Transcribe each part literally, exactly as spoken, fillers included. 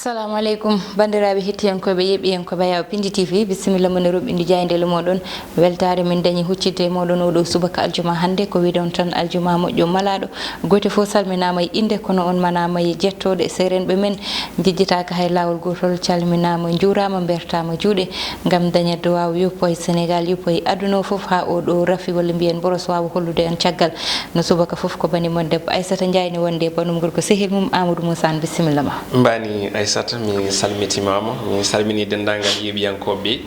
Assalamu aleykum, banndiraaɓe hettiyankooɓe, yeeɓiyankooɓe Ayaw Pindi T V, bisimilla mon e roɓɓindu jaayndeele mooɗon. Weltaare min dañi huccidde e mooɗon oo ɗoo subaka aljuma hannde, ko wiɗon tan aljuma moƴƴo malaaɗo. Gooto fof salminaama e innde, kono on manaama e jettooɗe. Seerenɓe men njejjitaaka hay laawol gootol, calminaama, njuuraama, mbertaama juuɗe ngam daña duwaaw yuppo e Senegaal, yuppo e aduna o fof, haa oo ɗoo rafi walla mbiyen mboros waawa hollude en caggal. No subaka fof ko bani mon debbo Aissata Ndiaye ne wondi e banum gorko sehil mum Amadou Moussa Anne, bisimilla ma. Mbani Aissata, mi salmitimaama, mi salmini denndaangal yeeɓiyankooɓe ɓe,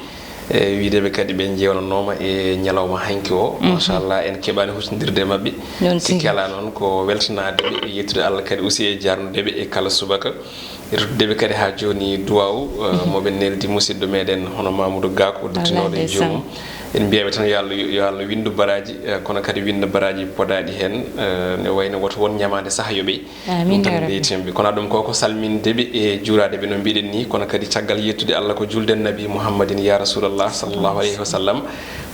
e wiideɓe kadi ɓe jeewnanooma e ñalawma hanki o. Mhm. Machallah, en keɓaani huccindirde e maɓɓe. Noon tigi. Sikki alaa noon ko weltanaade ɓe, e yettude Allah kadi aussi e jaarnude ɓe e kala subaka. Ruttude ɓe kadi haa jooni duwaaw, eh, mo ɓe neldi musidɗo meɗen hono Mamoudou Ga, ko duttinooɗo e joomum. En mbiyaɓe tan yo Allah, yo Allah winndu baraaji, eh, kono kadi winnda baraaji podaaɗi heen, eh, ne wayno woto won ñamaande saha yoɓe. Amin, ɗum tan ya Rabbi. Mbiyeten ɓe. Kono ɗum ko, ko salminde ɓe e juuraade ɓe no mbiɗen ni, kono kadi caggal yettude Allah ko julden Nabi Muhammadin ya Rasulallah sallallahu alayhi wa sallam.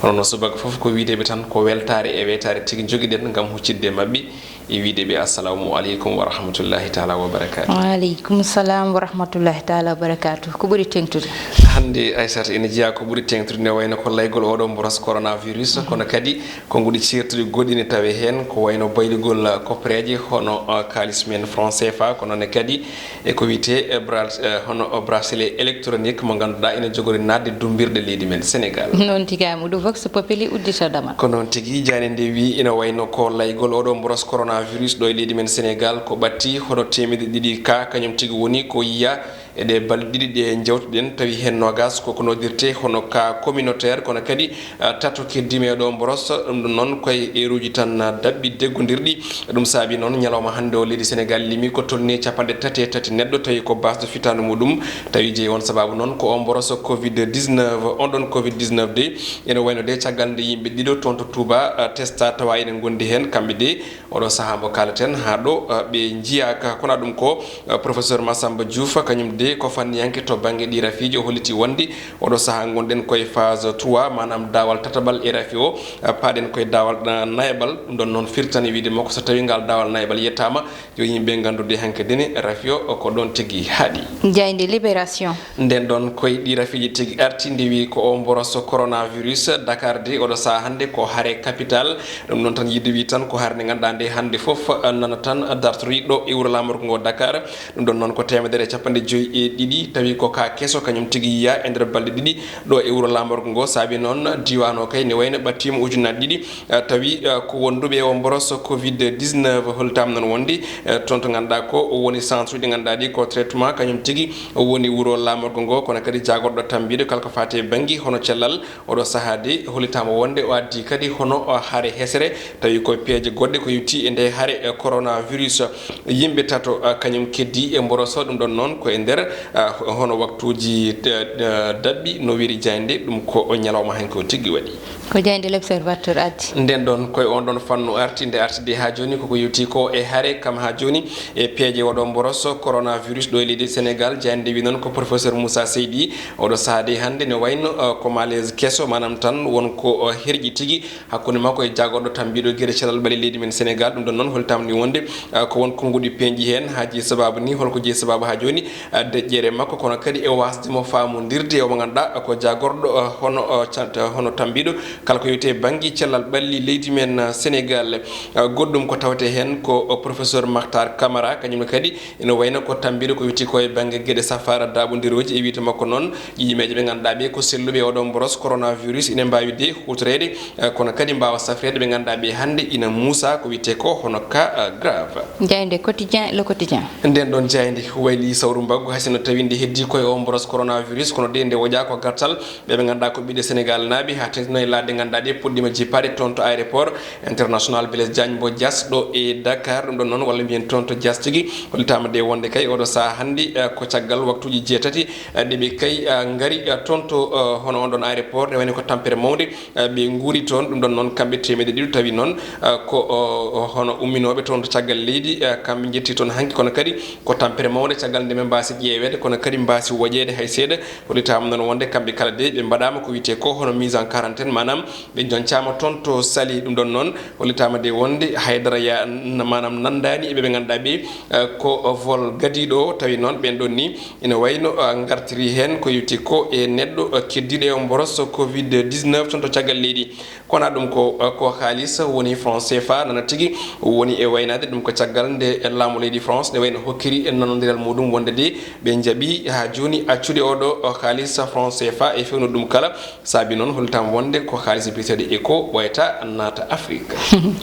Hono no subaka fof ko wiideɓe tan ko weltaare e weytaare tigi njogiɗen ngam huccidde e maɓɓe. E wiide ɓe, "Assalamu aleykum wa rahmatullahi taala wa barakatuh." Wa aleykum salam wa rahmatullahi taala wa barakatuh. Ko ɓuri teŋtude? Hannde, Aissata, ene jeyaa ko ɓuri teŋtude, ne wayno ko laygol oɗo mboros coronavirus, kono kadi konnguɗi ceertuɗi goɗɗi ne tawe heen, ko wayno baylugol koppereeje hono, uh, kaalis men franc C F A, kono ne kadi e ko wiyetee, eh, bra-, eh, hono, oh, bracelet électronique mo ngannduɗaa ina jogori naatde dummbirɗe leydi men Sénégal. Noon tigi, Amadou, Vox Populi uddita damal. Ko noon tigi, jaaynde nde wiyi ina wayno ko laygol oɗo mboros coronavirus ɗo e leydi men Sénégal ko ɓatti hono teemedde ɗiɗi ka, kañum tigi woni ko yiya e ɗe balɗe ɗiɗi ɗe njewtuɗen, tawi heen noogas ko ko noddirtee hono ka communautaire, kono kadi ah, tato keddiima e ɗo mboros, ɗum ɗum noon koye eeruuji tan, ah, daɓɓi deggondirɗi. Ɗum saabi noon ñalawma hannde o leydi Sénégal limi ko tolni capanɗe tati e tati neɗɗo, tawi ko baasɗo fitaandu muɗum. Tawi jeyi on sababu noon ko o mboros covid dix-neuf, on ɗon covid dix-neuf de, ene wayno de caggal nde yimɓe ɗiɗo toon to Touba, ah, testa tawa ene ngondi heen, kamɓe de oɗo sahaa mbo kaalaten haa ɗo, ah, ɓe njiyaaka. Kono ɗum ko, ah, professeur Massamba Diouf, kañum de ko fanniyanke to bannge ɗi rafiiji, o holliti wonde oɗo sahaa ngonɗen koye phase trois, maanaam daawal tataɓal e rafi o, ah, paaɗen koye daawal, ah, nayaɓal. Ɗum ɗon noon firtani wiide makko so tawi ngal daawal nayaɓal yettaama, yo yimɓe nganndu de hankadi ne rafi o ko ɗon tigi haaɗi. Jaaynde Libération. Nden ɗon koye ɗi rafiiji tigi arti, nde wi ko o mboros coronavirus. Dakar de oɗo sahaa hannde ko hare capital. Ɗum noon tan yiɗde wi tan ko hare nde ngannduɗaa nde hannde fof, ah, nana tan dartori ɗo e wuro laamorgo ngo Dakar. Ɗum ɗon noon ko teemedere e capanɗe joyi e ɗiɗi, tawi ko ka keso kañum tigi yiya e nder balɗe ɗiɗi ɗo e wuro laamorgo ngo. Saabi noon diiwaan o kay ne wayno ɓattiima ujunnaaji ɗiɗi, ah, tawi, ah, ko wonduɓe e o mboros covid dix-neuf. Hollitaama noon wonde, ah, toon to ngannduɗaa ko woni centre uji ɗi ngannduɗaa ɗi ko traitement kañum tigi woni wuro laamorgo ngo, kono kadi jaagorɗo tambiiɗo kala ko faati e bannge hono cellal. Oɗo sahaa de hollitaama wonde o addi kadi hono, o, hare hesere, tawi ko peeje goɗɗe ko yowti e nde hare, e, coronavirus. Yimɓe tato, a, kañum keddi e mboroso, ɗum ɗon noon ko e nder, a, hono waktuuji, e, e, daɓɓi no wiiri jaaynde, ɗum ko o ñalawma hanki o tigi waɗi. Ko jaaynde L'Observateur addi. Nden ɗon koye on ɗon fannu arti, nde arti de haa jooni koko yowti ko e hare kam haa jooni e peeje waɗo mboroso coronavirus ɗo e leydi Sénégal. Jaaynde wi noon ko professeur Moussa Seydi. Oɗo sahaa de hannde ne wayno, uh, ko malaise keso, maanaam tan won ko, uh, herƴi tigi hakkunde makko e jaagorɗo tambiiɗo geɗe cellal ɓalli leydi men Sénégal. Ɗum ɗon noon holtaama ni wonde, uh, ko won konnguɗi peeñɗi heen. Haa jeyi sababu ni, holko jeyi sababu haa jooni, uh, deƴƴere makko, kono kadi e waasde mo faamondirde e o mo ngannduɗaa ko jaagorɗo, uh, hono, uh, cant-, hono tambiiɗo kala ko yowti e bannge cellal ɓalli leydi men, uh, Sénégal. Uh, goɗɗum ko tawetee heen ko, uh, professeur Makhtar Camara, kañum ne kadi ina wayno ko tambiiɗo ko yowti ko e bannge geɗe safaara daaɓondirooji. E wiyde makko noon, ƴiƴimeeje ɓe ngannduɗaa ɓe ko selluɓe e oɗo mboros coronavirus ina mbaawi de huutoreede, eh, kono kadi mbaawa safreede ɓe ngannduɗaa ɓe hannde ina muusa ko wiyetee ko hono cas, eh, grave. Jaaynde Quotidien, Le Quotidien. Nden ɗon jaaynde wayli sawru mbaggu, hay sinno tawi nde heddi ko e o mboros coronavirus, kono de nde woƴaa ko gartal ɓe ɓe ngannduɗaa ko ɓiɓɓe Sénégal naaɓe, haa teŋtinoye laaɗe ngannduɗaa ɗe puɗɗiima jippaade toon to aéroport international Blaise Diagne mbo Diass ɗo e Dakar. Ɗum ɗon noon, walla mbiyen toon to Diass tigi, hollitaama de wonde kay oɗo sahaa hannde, eh, ko caggal waktuuji jeetati, eh, ɗe ɓe kay, eh, ngari, eh, toon to, eh, hono on ɗon aéroport, ne wayno ko tampere mawnde, eh, ɓe nguuri toon. Ɗum ɗon noon, kamɓe teemedde ɗiɗo tawi noon, eh, ko, o, o, hono umminooɓe toon to caggal leydi, eh, kamɓe njetti toon hanki, kono kadi ko tampere mawnde caggal nde ɓe mbaasi ƴeeweede, kono kadi mbaasi woƴeede hay seeɗa. Hollitaama noon wonde kamɓe kala de ɓe mbaɗaama ko wiyetee ko hono mise en quarantaine, maanaam ɓe njoncaama toon to Saly. Ɗum ɗoon noon hollitaama de wonde haydara ya, n-, maanaam nanndaani e ɓe ɓe ngannduɗaa ɓe, eh, ko vol gadiiɗo o. Tawi noon ɓeen ɗoon ni ina wayno, eh, ngartiri heen ko yowti ko e neɗɗo, eh, keddiiɗo e o mboros covid dix-neuf toon to caggal leydi. Kono ɗum ko, ko haalis woni franc C F A nana tigi woni e waynaade. Ɗum ko caggal nde laamu leydi France nde wayno hokkiri e nanondiral muɗum wonde de ɓe njaɓi haa jooni accude oɗo haalis franc C F A e fewnude ɗum kala. Saabi noon hollitaama wonde ko haalis biyeteeɗo éco ɓooyata naata Afrique.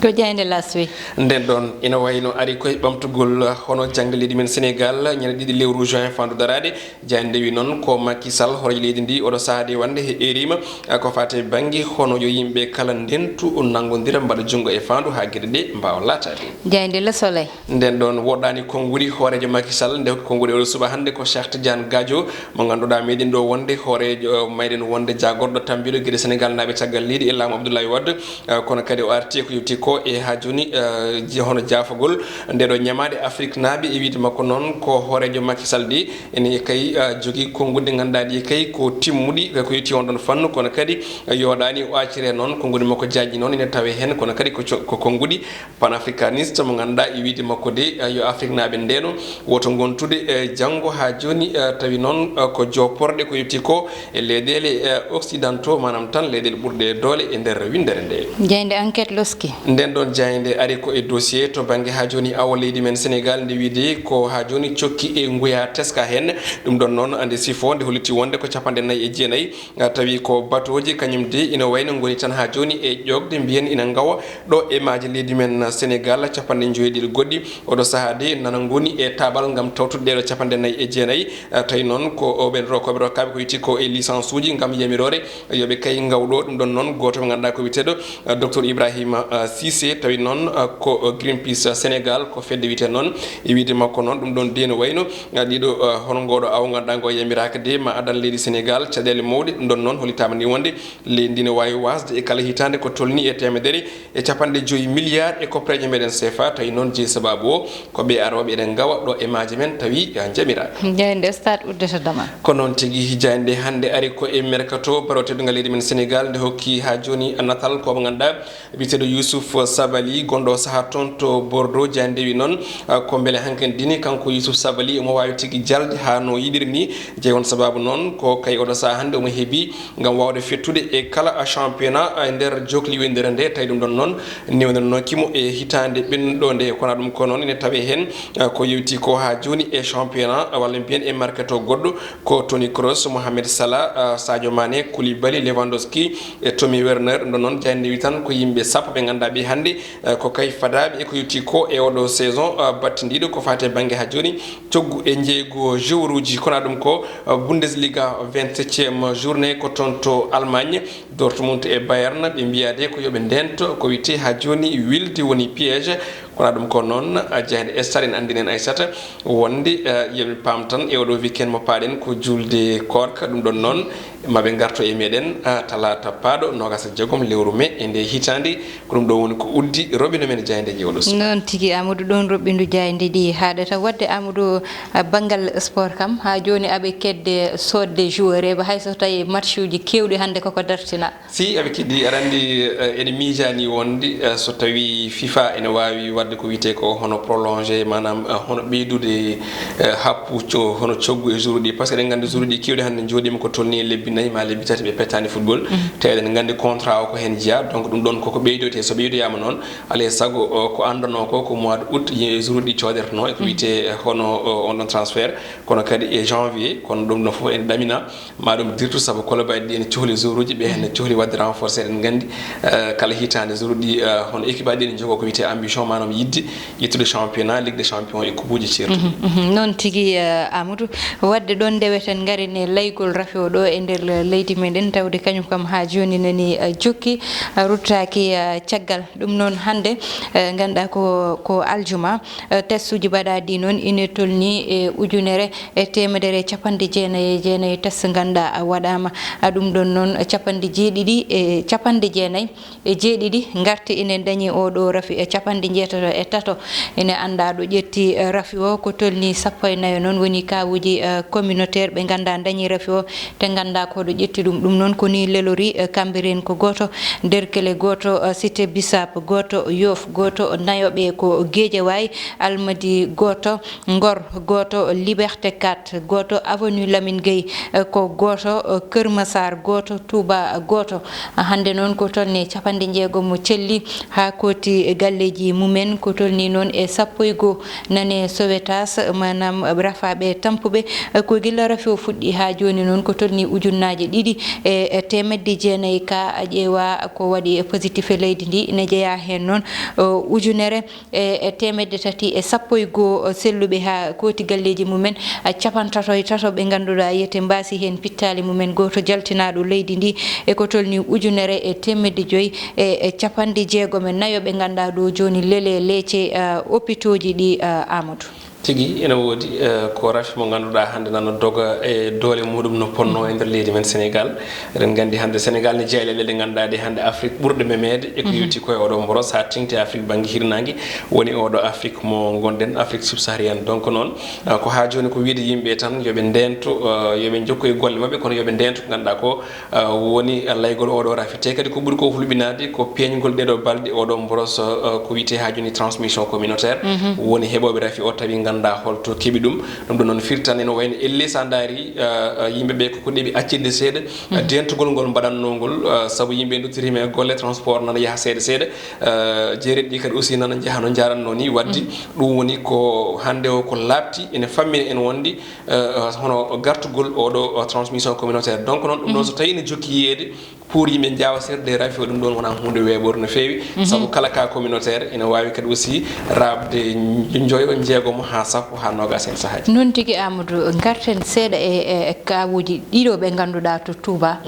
Ko jaaynde L'As wi. Nden ɗoon ina wayno ari koye ɓamtugol hono jannde leydi men Sénégal ñande ɗiɗi lewru juin fandu daraade. Jaaynde wi noon ko Macky Sall, hooreejo leydi ndi, oɗo sahaa de wonde he erima, eh, ko faati e bannge hono yo yimɓe kala ndentu, nanngondira, mbaɗa junngo e faandu haa geɗe ɗe mbaawa laataade. Jaaynde Le Soleil. Nden ɗoon woɗɗaani konnguɗi hooreejo Macky Sall, nde hokki konnguɗi oɗo suba hannde ko Cheikh Tidiane Gadio, mo ngannduɗaa meɗen ɗo wonde hooreejo, eh, meɗen wonde jaagorɗo tambiiɗo geɗe Senegal naaɓe caggal leydi e laamu Abdoulaye Wade, eh, kono kadi o arti e ko yowti ko e haa jooni, eh, je-, hono jaafagol nde ɗo ñamaade Afrique naaɓe e wiyde makko noon ko hooreejo Macky Sall de, ene kay, ah, jogii konnguɗi ɗi ngannduɗaa ɗi kay ko timmuɗi, ko yowti on ɗon fannu, kono kadi, ah, yooɗaani o accire noon, konnguɗi makko jaajɗi noon ene tawee heen, kono kadi ko co-, ko konnguɗi panafricaniste mo ngannduɗaa e wiyde makko de, ah, yo Afriknaaɓe ndeeno, woto ngontude e janngo haa jooni, ah, tawi noon, ah, ko jooporɗe ko yowti ko e leyɗeele, ah, occidentaux, maanaam tan leyɗeele ɓurɗe doole e nder winndere nde. Jaaynde Enquête loski. Nden ɗon jaaynde ari ko e dossier to bannge haa jooni awo leydi men Sénégal, nde wiyde ko haa jooni cokki e nguya teska heen. Ɗum ɗon noon, nde sifo, nde holliti wonde ko capanɗe nayi e jeenayi, ah, tawi ko batooji, kañum de ina wayno ngoni tan haa jooni e ƴoogde, mbiyen ina ngawa ɗo e maaje leydi men Sénégal, capanɗe njoyɗiɗi goɗɗi. Oɗo sahaa de nana ngoni e taaɓal ngam tawtude ɗeɗo capanɗe nayi e jeenayi. Ah, tawi noon ko o ɓen rokooɓe rokkaaɓe ko yowti ko e licence uji ngam yamiroore, yo ɓe kay ngaw ɗo. Ɗum ɗon noon, gooto mo ngannduɗaa ko wiyeteeɗo, ah, docteur Ibrahima, ah, Cissé, tawi noon, ah, ko, ah, Greenpeace Sénégal, ko fedde wiyetee noon, e wiyde makko noon, ɗum ɗon de no wayno, ah, ɗiɗo, ah, hono ngooɗo awo ngannduɗaa ngo yamiraaka de, ma addan leydi Sénégal caɗeele mawɗe. Ɗum ɗon noon, hollitaama ni wonde leydi ndi ne waawi wasde e kala hitaande ko tolni e teemedere e capanɗe joyi milliard e koppareeje meɗen C F A, tawi noon jeyi sabaabu o ko ɓe arooɓe eɗen ngawa ɗo e maaje men tawi, ah, njamiraaka. Jaaynde Stade uddata damal. Ko noon tigi, jaaynde hannde ari ko e mercato baroteeɗo ngal leydi men Sénégal, nde hokki haa jooni natal ko mo ngannduɗaa biyeteeɗo Youssouf Sabaly, gonɗo o sahaa toon to Bordeaux. Jaaynde wi noon, ah, ko mbele hankadi ni kanko Youssouf Sabaly omo waawi tigi jalde haa no yiɗiri ni. Jeyi on sabaabu noon ko kay oɗo sahaa hannde omo heebi ngam waawde fettude e kala championnat e nder jokli winndere nde, tawi ɗum ɗon noon newnanooki mo e hitaande ɓennuɗo nde. Kono ɗum ko noon ene tawee heen, eh, ko yewti ko haa jooni e championnat, walla mbiyen e mercato goɗɗo, ko Toni Kroos, Mohamed Salah, eh, Sadio Mané, Koulibaly, Lewandowski e Tommy Werner. Ɗum ɗon noon jaaynde wi tan ko yimɓe sappo ɓe ngannduɗaa ɓe hannde, eh, ko kay fadaaɓe e ko yewti ko e oɗo saison, eh, battindiiɗo ko faati e bannge haa jooni coggu e njeeygu joueuruuji. Kono ɗum ko, uh, Bundesliga vingt-septième journée ko toon to Allemagne, Dortmund e Bayern, ɓe mbiyaade ko yo ɓe ndeento, ko wiyetee haa jooni wilde woni piège. Kono ɗum ko noon, uh, jaaynde Stade ene anndinen Aissata wonde, uh, yo ɓe paam tan e oɗo weekend mo paaɗen ko juulde koorka, ɗum ɗon noon ma ɓe ngarto e meɗen, ah, talaata paaɗo noogaas e jeegom lewru mai e nde hitaande. Ko ɗum ɗo woni ko uddi robinet men jaayndeeji oɗo suka. Noon tigi, Amadou, ɗoon roɓɓindu jaaynde ndi haaɗata. Waɗde, Amadou, ah, banngal sport kam, haa jooni aɓe kedde soodde joueur eɓe, hay so tawi match uji keewɗi hannde koko dartina. Si aɓe keddi, aɗa anndi, eh, ene miijaani wonde, eh, so tawi FIFA ene waawi waɗde ko wiyetee ko hono prolongé, maanaam, eh, hono ɓeydude, eh, happu co-, hono coggu e jour ɗi, par ce que eɗen nganndi jour ɗi keewɗi hannde njooɗiima ko tolnii e lebbi nayi ma lebbi tati ɓe pettaani football. Mhm. Tawi eɗen nganndi contrat o ko heen jeyaa, donc ɗum ɗoon koko ɓeydoytee. So ɓeydoyaama noon, alaa e sago, o, ko anndanoo ko, ko mois de août, ye-, jour ɗi coodertenoo, e ko, mhm, wiyetee, eh, hono, o, on ɗon transfert, kono kadi e janvier, kono ɗum ɗoon fof ene ɗamina. Ma ɗum dirtu, sabu kolobayɗi ɗi ene cohli joueuruuji, ɓe heen ne cohli waɗde renforcer. Eɗen nganndi, eh, kala hitaande joueuruuji ɗi, eh, hono équipe aji ɗi ene njogoo ko wiyetee ambition, maanaam yiɗde ƴettude championnat, Ligue des Champions e kubuuji ceertuɗi. Mhm, mhm. Noon tigi, eh, Amadou. Waɗde ɗoon ndeweten ngaren e laygol rafi o ɗo e nder le-, leydi meɗen, tawde kañum kam haa jooni nani, eh, jokki, eh, ruttaaki, eh, caggal. Ɗum noon hannde, eh, ngannduɗaa ko, ko aljuma, eh, testuuji mbaɗaaɗi noon ine tolnii e ujunere e teemedere e capanɗe jeenayi e jeenayi test ngannduɗaa waɗaama. A ɗum ɗoon noon capanɗe jeeɗiɗi e capanɗe jeenayi e jeeɗiɗi ngarti ine ndañi oo ɗoo rafi e capanɗe njeetato e tato ine anndaa ɗo ƴetti, eh, rafi o ko tolnii sappo e nayo noon. Woni kawuuji, eh, communautaire ɓe nganndaa ndañi rafi o, te nganndaa ko ɗo ƴetti ɗum. Ɗum noon ko ni lelori, eh, Cambérène ko gooto, Derklé gooto, eh, Cité Bissap gooto, Yoff gooto, nayoɓe ko Guédiawaye, Almadies gooto, Ngor gooto, Liberté quatre gooto, Avenue Lamine Gueye, eh, ko gooto, eh, Keur Massar gooto, Touba gooto. Hannde noon ko toon e capanɗe jeegom mo celli haa kooti galleeji mumen, ko tolnii noon e sappo e goo nane Sowétas, maanaam rafaaɓe tampuɓe, ko gila rafi o fuɗɗi haa jooni noon ko tolnii ujunnaaje ɗiɗi e, e teemedde jeenayi ka ƴeewa ko waɗi e positif e leydi ndi, ina jeyaa heen noon, o, ujunere e, e teemedde tati e sappo e goo selluɓe haa kooti galleeji mumen, a, capantato e tato ɓe ngannduɗaa yete mbaasi heen pittaali mumen, gooto jaltinaaɗo leydi ndi, e ko tolnii ujunere e teemedde joyi e, e capanɗe jeegom e nayo ɓe nganndaa ɗo jooni lele leece, a, opitooji ɗi, a, Amadou. Tigi, ina woodi, eh, ko rafi mo ngannduɗaa hannde nana doga e doole muɗum no ponno e nder leydi men Sénégal. Eɗen nganndi hannde Sénégal ne jeyaa e leyɗe ɗe ngannduɗaa ɗe hannde Afrik ɓurɗe memeede e ko yowti ko e oɗo mboros, haa teŋti Afrik bannge hirnaange, woni oɗo Afrik mo ngonɗen, Afrik subsaharienne. Donc noon, eh, ko haa jooni ko wiyde yimɓe tan yo ɓe ndeento, eh, yo ɓe njokku e golle maɓɓe, kono yo ɓe ndeento ko ngannduɗaa ko ah, woni laygol oɗo rafi. Te kadi ko ɓuri ko hulɓinaade ko peeñgol ɗeɗo balɗe oɗo mboros, ah, ko wiyetee haa jooni transmission communautaire. Woni heɓooɓe rafi o tawi nganndaa holto keɓi ɗum. Ɗum ɗo noon firti tan ene wayno ellee so a ndaari, ah, ah, yimɓe ɓe koko ɗeɓi accirde seeɗa, ah, dentugol ngol mbaɗannoo ngol, ah, sabu yimɓe nduttirima e golle transport nana yaha seeɗa seeɗa. Ah, jeereɗi ɗi kadi aussi nana njaha no njaranno ni. Wadde ɗum woni ko hannde o ko laaɓti ene fammina en wonde eh, hono gartugol oɗo, o, transmission communautaire. Donc noon, ɗum ɗon so tawi ene jokki yiyeede pour yimɓe njaawa seetude e rafi o, ɗum ɗon wona huunde weeɓore no feewi, sabu kala cas communautaire ene waawi kadi aussi raaɓde njoyo, jeegomo haa sappo haa noogas heen sahaaji. Noon tigi, Amadou, ngarten seeɗa e, e, e kawuuji ɗiɗo ɓe ngannduɗaa to Touba.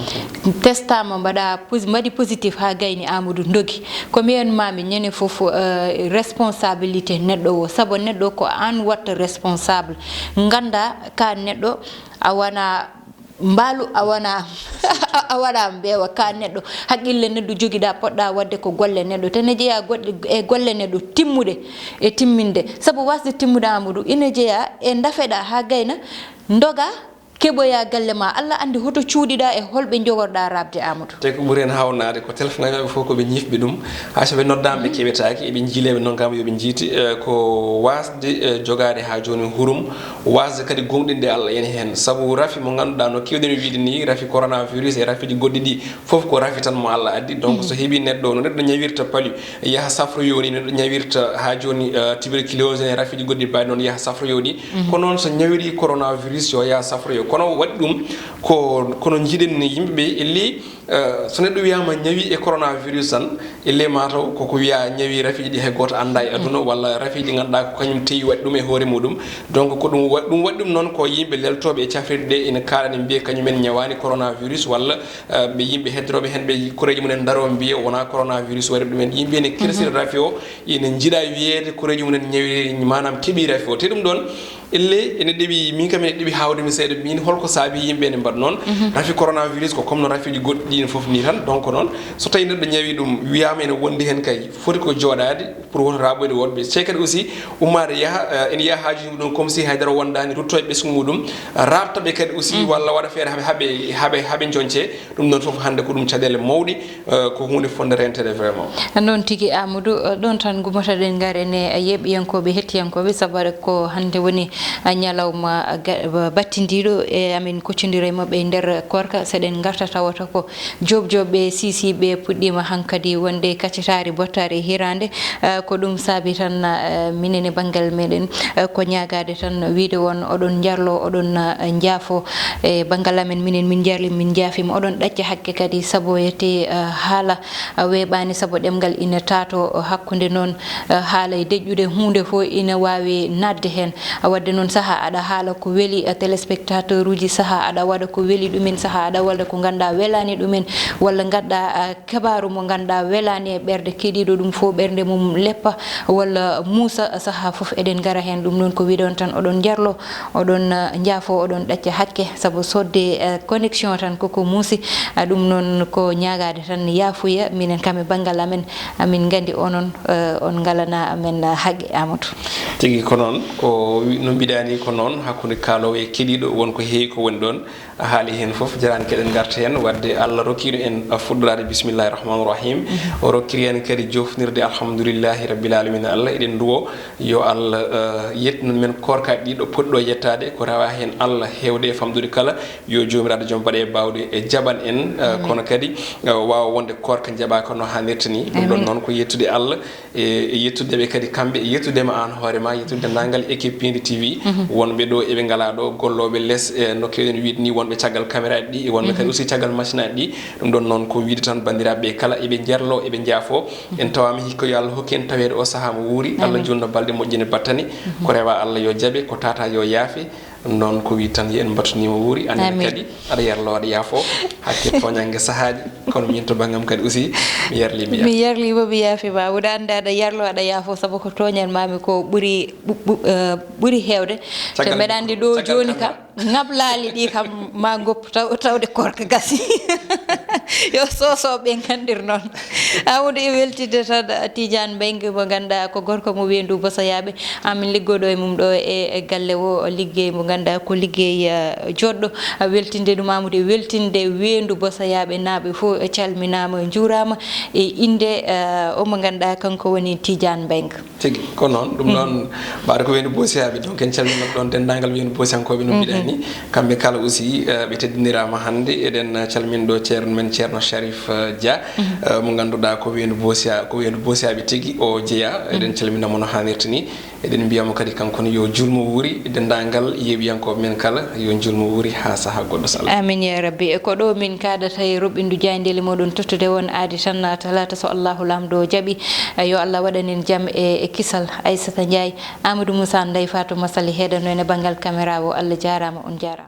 Testaama, mbaɗa posi-, mbaɗi positif haa gayni, Amadou, ndogi. Ko mbiyan maami ñande fof, eh, responsabilité neɗɗo o, sabu neɗɗo ko aan watta responsable. Ngannda ka neɗɗo a wona mbaalu, a wona, a wona mbeewa, ka neɗɗo. Haqqille neɗɗo jogiɗa, poɗɗa waɗde ko golle neɗɗo. Te ne jeyaa goɗɗe, e golle neɗɗo timmuɗe e timminde. Sabu wasde timmude, Amadou, ina jeyaa e ndafeɗa haa gayna, ndoga, keɓoya galle ma. Allah anndi hoto cuuɗiɗa e holɓe njogorɗa raɓde, Amadou. Te ko ɓuri heen haawnaade ko telefonŋaaji maɓɓe fof ko ɓe ñifɓe ɗum. Hay so ɓe noddaama ɓe keɓetaake, eɓe njiilee, ɓe ndonkaama yo ɓe njiiti. Eh, ko waasde, eh, jogaade haa jooni hurum, waasde kadi gooŋɗinde Allah ene heen. Sabu rafi mo ngannduɗaa no keewɗen wiyde ni, rafi coronavirus e rafiiji goɗɗi ɗi fof ko rafi tan mo Allah addi. Donc so heɓi neɗɗo, no neɗɗo ñawirta palu, yaha safroyo ni, neɗɗo ñawirta haa jooni, eh, tuberculose e rafiiji goɗɗi mbaɗi noon, yaha safroyo ni. Kono noon so ñawiri coronavirus yo yaha safroyo. Kono waɗi ɗum ko, kono njiɗen ni yimɓe ɓe elli, eh, so neɗɗo wiyaama ñawi e coronavirus tan, ellee mataw koko wiya ñawi rafiiji ɗi hay gooto annda e aduna, walla rafiiji ngannduɗaa ko kañum tewi waɗi ɗum e hoore muɗum. Donc ko ɗum wa-, ɗum waɗi ɗum noon ko yimɓe leltooɓe e cafrirɗe ɗe ina kaalani mbiya kañumen ñawaani coronavirus, walla, eh, ɓe yimɓe heddirooɓe heen ɓe koreeji mumen ndaroo mbiya wonaa coronavirus waɗi ɗumen. Yimɓe ene kersira rafi o, ina njiɗa wiyeede koreeji mumen ñawiri, maanaam keɓi rafi o. Te ɗum ɗoon ellee ene ɗeɓi, min kam ene ɗeɓi haawde mi seeɗa, min holko saabi yimɓe ene mbaɗa noon. Rafi coronavirus ko comme no rafiiji goɗɗi ɗin fof ni tan. Donc noon, so tawi neɗɗo ñawi ɗum, wiyaama ene wondi heen kay, foti ko jooɗaade pour woto raaɓoyde woɗɓe. Te kadi aussi, ummaade yaha, eh, ene yiya haajuuji muɗum comme si haydara wondaani, rutto e ɓesngu muɗum, raaɓta ɓe kadi aussi, walla waɗa feere haɓe, haɓe, haɓe, haɓe njoñce. Ɗum ɗon fof hannde ko ɗum caɗeele mawɗe, eh, ko huunde fotnde renteede vraiment. Noon tigi, Amadou, eh, ɗoon tan ngummotoɗen, ngaren e yeeɓiyankooɓe, hettiyankooɓe, sabu ko hannde woni, eh, ñalawma ga-, battindiiɗo e amin koccondira e maɓɓe e nder koorka. So eɗen ngarta tawata ko joop joop ɓe, sisi ɓe puɗɗiima hankadi wonde kaccitaari bottaari hiraande. Eh, ko ɗum saabi tan, eh, minen e banngal meɗen, eh, ko ñaagaade tan wiyde on oɗon njarlo, oɗon, eh, njaafo. E banngal amen minen, min njarli, min njaafiima, oɗon ɗacca hakke kadi sabu wiyetee, eh, haala, eh, weeɓaani sabu ɗemngal ina taato, eh, hakkunde noon, eh, haala e deƴƴude huunde fof ina waawi naatde heen. Waɗde noon sahaa aɗa haala ko weli, eh, téléspectateuruuji, sahaa aɗa waɗa ko weli ɗumen, sahaa aɗa waɗa ko ngannduɗaa welaani ɗumen, walla ngannduɗaa, eh, kabaaru mo ngannduɗaa welaani e ɓernde keɗiiɗo ɗum fof, ɓernde mum leppa walla muusa, sahaa fof eɗen ngara heen. Ɗum noon ko wiɗon tan, oɗon njarlo, oɗon, eh, njaafo, oɗon ɗacca hakke, sabu sodde, eh, connexion tan koko muusi. Eh, ɗum noon ko ñaagaade tan yaafuya, minen kam e banngal amen, amin nganndi onon, eh, on ngalana amen, eh, haqqe, Amadou. Tigi ko noon, ko wi-, no Mbiɗani ko noon, hakkunde kaaloowo e keɗiiɗo, won ko heewi ko woni ɗoon. A haali heen fof, jarani keɗen ngarta heen, wadde Allah rokkiino en fuɗɗoraade bismillahi rahmani rahim. O rokkiri en kadi jofnirde alhamdulillahi rabbil alamina. Allah, eɗen nduwo yo Allah, eh, yettinan men koorkaaji ɗi ɗo potɗo yettaade, ko rewa heen Allah heewde e famɗude kala. Yo Joomiraaɗo joom baɗe e baawɗe e jaɓan en, eh, kono kadi, eh, waawa wonde koorka jaɓaaka no haanirta ni. Ɗum ɗoon noon ko yettude Allah, e, e yettude ɓe kadi kamɓe, e yettude ma aan hoore ma, yettude denndaangal équipe Pindi T V, wonɓe ɗo eɓe ngalaa ɗo, gollooɓe les, e no keewɗen wiide ni, wonɓe caggal caméra ji ɗi, e wonɓe kadi aussi caggal machine aji ɗi. Ɗum ɗoon noon ko wiide tan banndiraaɓe ɓe kala eɓe njarlo, eɓe njaafo. En tawaama hikka, yo Allah hokku en taweede o sahaa mo wuuri. Allah juutno balɗe, moƴƴina battane. Ko rewa Allah yo jaɓe, ko tata yo yaafe. Ɗum noon ko wiide tan, yo en mbattu ni mo wuuri, amen kadi aɗa yarlo, aɗa yaafo, hakke tooñannge sahaaji, kono min to banngam kadi aussi, mi yarli, mi yaafi. Mi yarli mo, mi yaafi ma. Mboɗo anndi aɗa yarlo, aɗa yaafo, sabu ko tooñan mami ko ɓuri, ɓu-, ɓu-, eh, ɓuri heewde. Te mbeɗa anndi ɗo jooni kam, ŋablaali ɗi kam ma ngoppu taw-, tawde koorka gasi. Yo soosooɓe ɓe nganndir noon. Amadou, e weltinde tan Tidiane Mbengue, mo ngannduɗaa ko gorko mo Weendu Bosoyaaɓe. Amin liggooɗo e mum ɗo e, e galle o, liggey mo ngannduɗaa ko liggey, eh, jooɗɗo. A weltinde ɗum, Amadou, e weltinde Weendu Bosoyaaɓe naaɓe fof, eh, calminaama, njuuraama e innde, eh, o mo ngannduɗaa kanko woni Tidiane Mbengue. Tigi, ko noon. Ɗum noon, mbaɗa ko Weendu Bosoyaaɓe, donc en calminat ɗoon denndaangal Weendu Bosiyankooɓe no mbiɗa ni. Kamɓe kala aussi, eh, ɓe teddiniraama hannde. Eɗen, eh, calmina ɗo ceerno men, Ceerno Sharif, eh, Dia, eh, mo ngannduɗaa ko Weendu Bosiya-, ko Weendu Bosiyaaɓe tigi o jeyaa. Eɗen calmina mo no haanirta ni. Eɗen mbiya mo kadi kanko ne yo juulmo wuuri, denndaangal yeeɓiyankooɓe men kala, yo juulmo wuuri haa sahaa goɗɗo, so Allah. Amin ya rabbi. E ko ɗo min kaadata e roɓɓindu jaayndeele moɗon tottude on aadi tan, talaata so Allahu Laamɗo jaɓi. Yo Allah waɗan en jam e, e kisal. Aissata Ndiaye, Amadou Moussa, Ndeye Fatou Massaly heɗano en e banngal caméra o. Allah jaaraama, on jaaraama.